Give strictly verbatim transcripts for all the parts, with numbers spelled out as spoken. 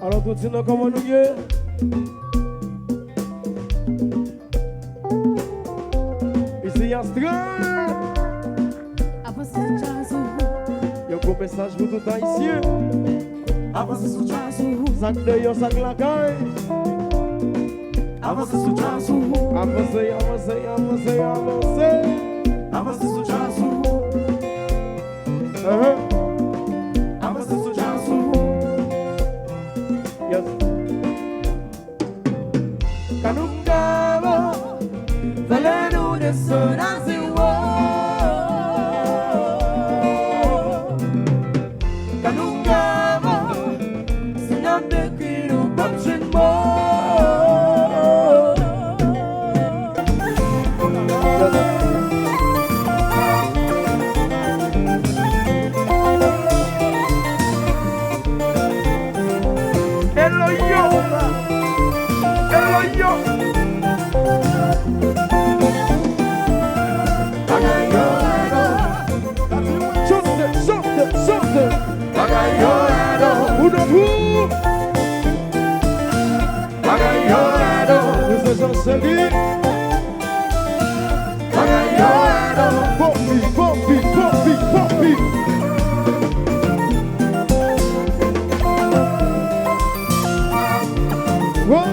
Alò, tout timoun, kòman nou ye? Isi Astral. Avanse sou djaz ou. Yon gwo mesaj pou tout Ayisyen. Avanse sou djaz ou. Sa k deyò, sa k lakay. Avanse sou djaz ou. Avanse, avanse, avanse, avanse. Avanse sou djaz ou. Uh-huh. Avanse sou djaz ou. Yes. Kanounkavo, valè nou desann a zewo. Kanounkavo, si n ap ekri nou p ap jwenn mo. Eloyo! Eloyo! Bagay yo rèd. Chante, chante, chante. Bagay yo rèd. Ou nan twou. Bagay yo rèd. Ou se Jean Chéri. Bagay yo rèd. Popi, popi, popi, popi. Wè.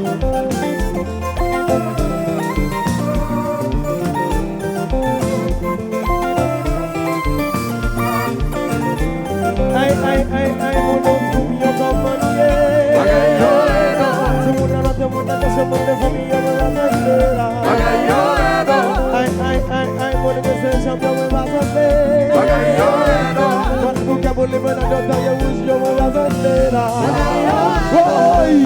Ay, ay, ay, ay, moun nan fanmi yo kòman nou ye? Bagay yo rèd. Timoun nan lòt moun nan kesyon moun nan fanmi yo, mwen pa tande la. Bagay yo rèd. Ay, ay, ay, ay, moun nan se chanpyon, mwen pa tande. Bagay yo rèd. Moun pou kè pou li, mwen nan dòktè yo wouj yo, mwen pa tande la. Bagay yo rèd. Woy!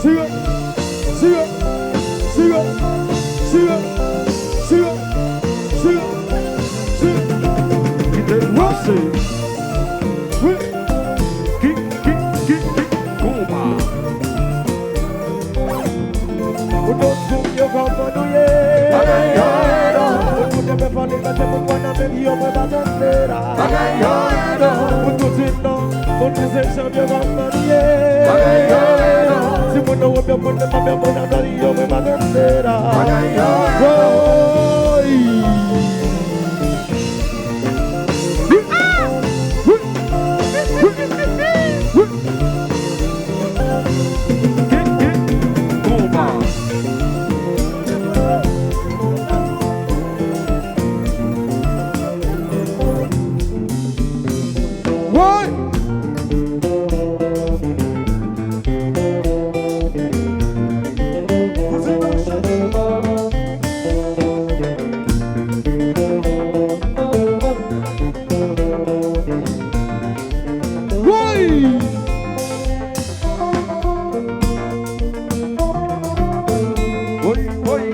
Sire, sire, sire, sire, sire, sire, sire. Kite l pase. Wi. Ki, ki, ki, ki, konba. Pou tout moun yo kòman nou ye. Bagay yo rèd. Pou moun yo fè fòl, mete moun mwen nan men yo, mwen pa tande la. Bagay yo rèd. Pou tout moun non. Moun ki se chanpyon kòman nou ye. Bagay yo rèd. Timoun nan wòb yo, moun nan fanmi yo, moun nan dòl yo, mwen pa tande la. Bagay yo rèd. Woy. Woy! Woy! Woy, woy.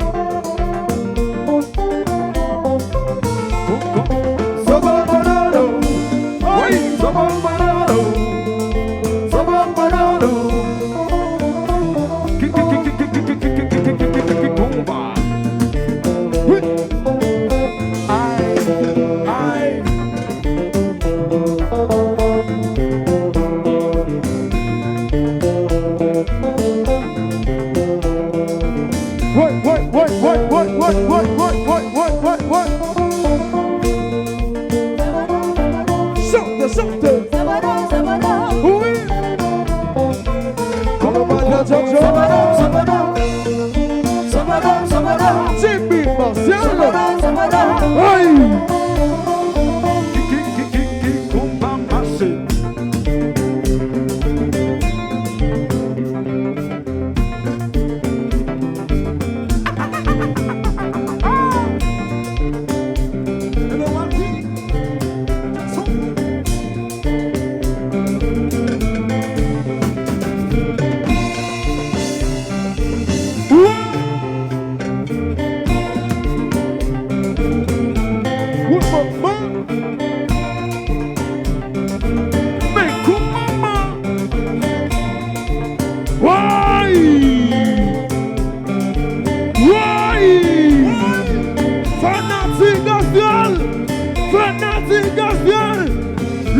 Sobo bololo. Woy, sobo bololo. Sobo bololo. Ki, ki, ki, konba. Wi. Ay, ay. Woy, woy, woy. Chante, chante. Wi. Kòman pa fè djòdjò? Jimmy Marcel. Hey! Ki, ki, ki, ki, ki, konba mache. Men kou manman. Woy! Woy! Fanatik gospel! Fanatik gospel!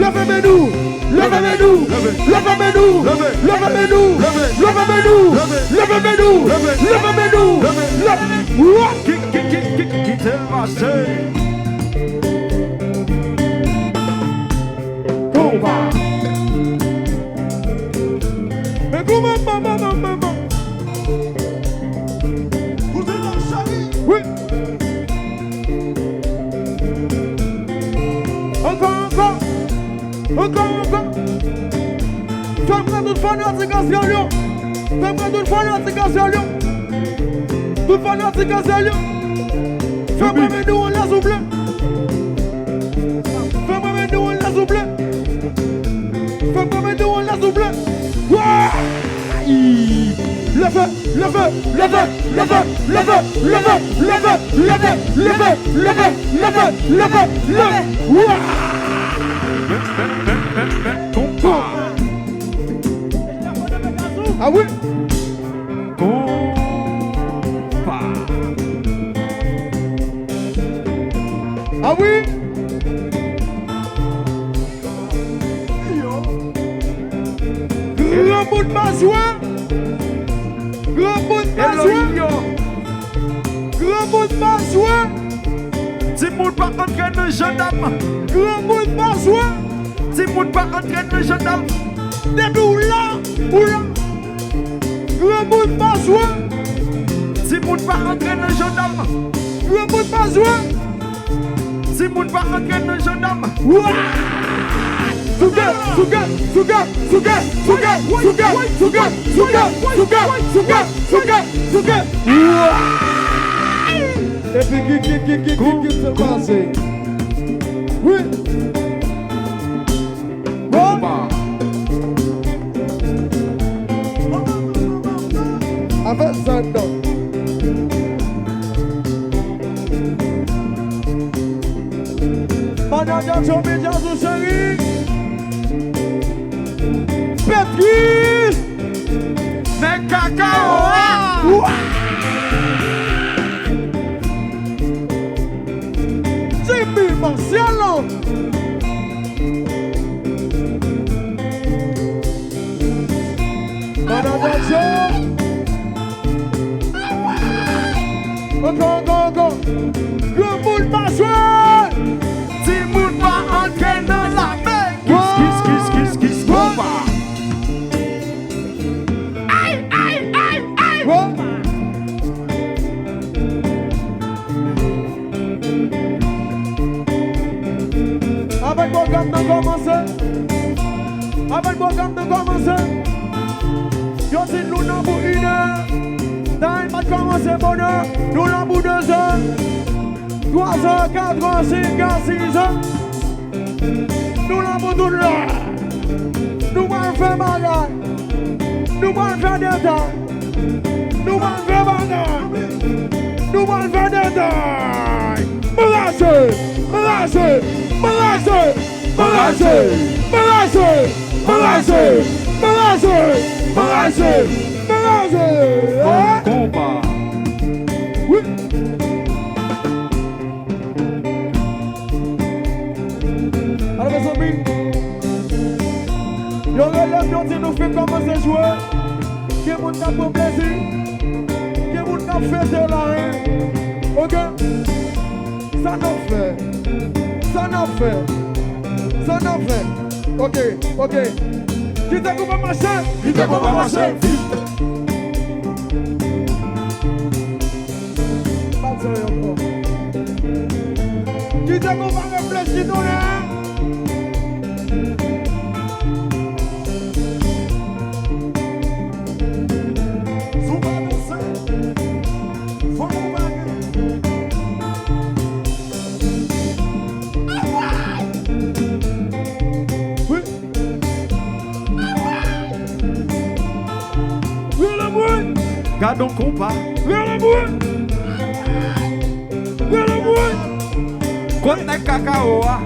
Leve men nou! Leve men nou! Leve men nou! Leve men nou! Leve men nou! Leve men nou! Leve men nou! Leve men nou! Leve men nou! Leve men nou! Leve men nou! Leve men nou! Leve men nou! Leve men nou! Leve men nou! Leve men nou! Leve men nou! Leve men nou! Leve men nou! Leve men nou! Ki, ki, ki, ki, kite l mache. Konpa. Men kouman, kouman, kouman, kouman? Wi. Ankò, ankò. Ankò, ankò. Fè m wè tout fanatik Azèl yo. Fè m wè tout fanatik Azèl yo. Tout fanatik Azèl yo. Fè m wè men nou anlè souple. Fè m wè men nou anlè souple. Fè m wè men nou anlè souple. Wouy! Leve, leve, leve, leve, leve, leve, leve, leve, leve, leve, leve, leve, leve, leve. Wouy! Konpa. Ah wi. Konpa. Ah wi. Granmoun pa jwe. Granmoun pa jwe. Granmoun pa jwe. Timoun pa antre nan jandam. Granmoun pa jwe. Timoun pa antre nan jandam. Depi w la, ou la. Granmoun pa jwe. Timoun pa antre nan jandam. Granmoun pa jwe. Timoun pa antre nan jandam. Wa! Souke, souke, souke, souke. Wa! Epi ki, ki, ki, ki, ki, ki se pase? Wi. Konpa. Avèk zòn nan. Pandan Djadjo Media sou cheri. Petri. Nèg Kakao a. Jimmy Marcelo. Pandan Djadjo. Ankò, ankò, ankò. Granmoun pa jwe. Timoun pa antre nan lame. Kis, kis, kis, kis, kis, konpa. Ay, ay, ay, ay. Avèk pwogram nan kòmanse. Avèk pwogram nan kòmanse. Yo di nou nan pou inè. Time pa t kòmanse bonè. Nou nan pou dezè. Twazè, katrè, senkè, sizè. Nou la pou tout lè. Nou pral fè bagay. Nou pral fè detay. Nou pral fè bagay. Nou pral fè detay. Braze, braze, braze, braze, braze, braze, braze, braze, braze. Konpa. Wi. Alò, mezanmi, yo rele m, yo di nou fin kòmanse jwe. Gen moun k ap pran plezi, gen moun k ap fete la, en. Oke? Sa n ap fè? Sa n ap fè? Sa n ap fè? Oke, oke. Kite konpa mache! Kite konpa mache! Vit! Pa di anyen ankò. Kite konpa reflechi tonnè. Si w pa danse, fò w pa gen. Wi. Rele mwen! Gad on konpa. Rele mwen! Rele mwen! Kot nèg Kakao a?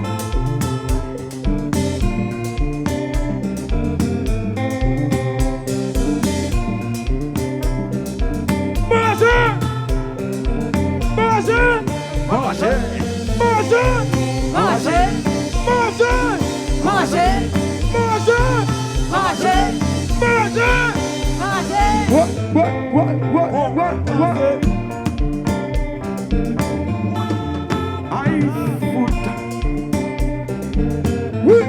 Manje! Manje! Manje! Manje! Manje! Manje! Manje! Manje! Ay, fout. Wi.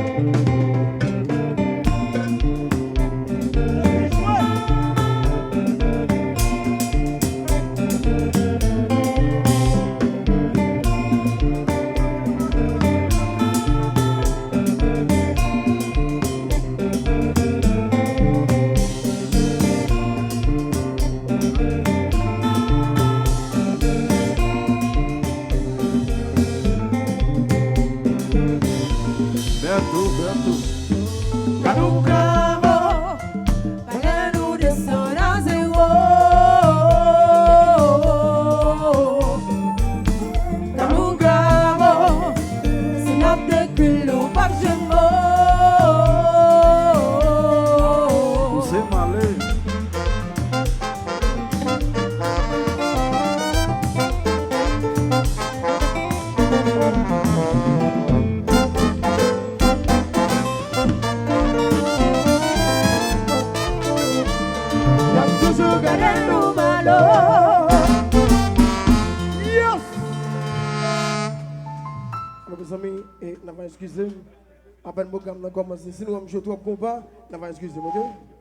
Bèto, Bèto. Gade yon gamo, valè nou desann a zewo. Gade yon gamo, si n ap dekri l, nou p ap jwenn mo. Pouse m ale. Y ap toujou gade nou malo. Yes! Alò, mezanmi, e, n ap eskize m. Apèn pwogram nan kòmanse. Si nou wè m jwe twòp konpa, n ap eskize m, oke?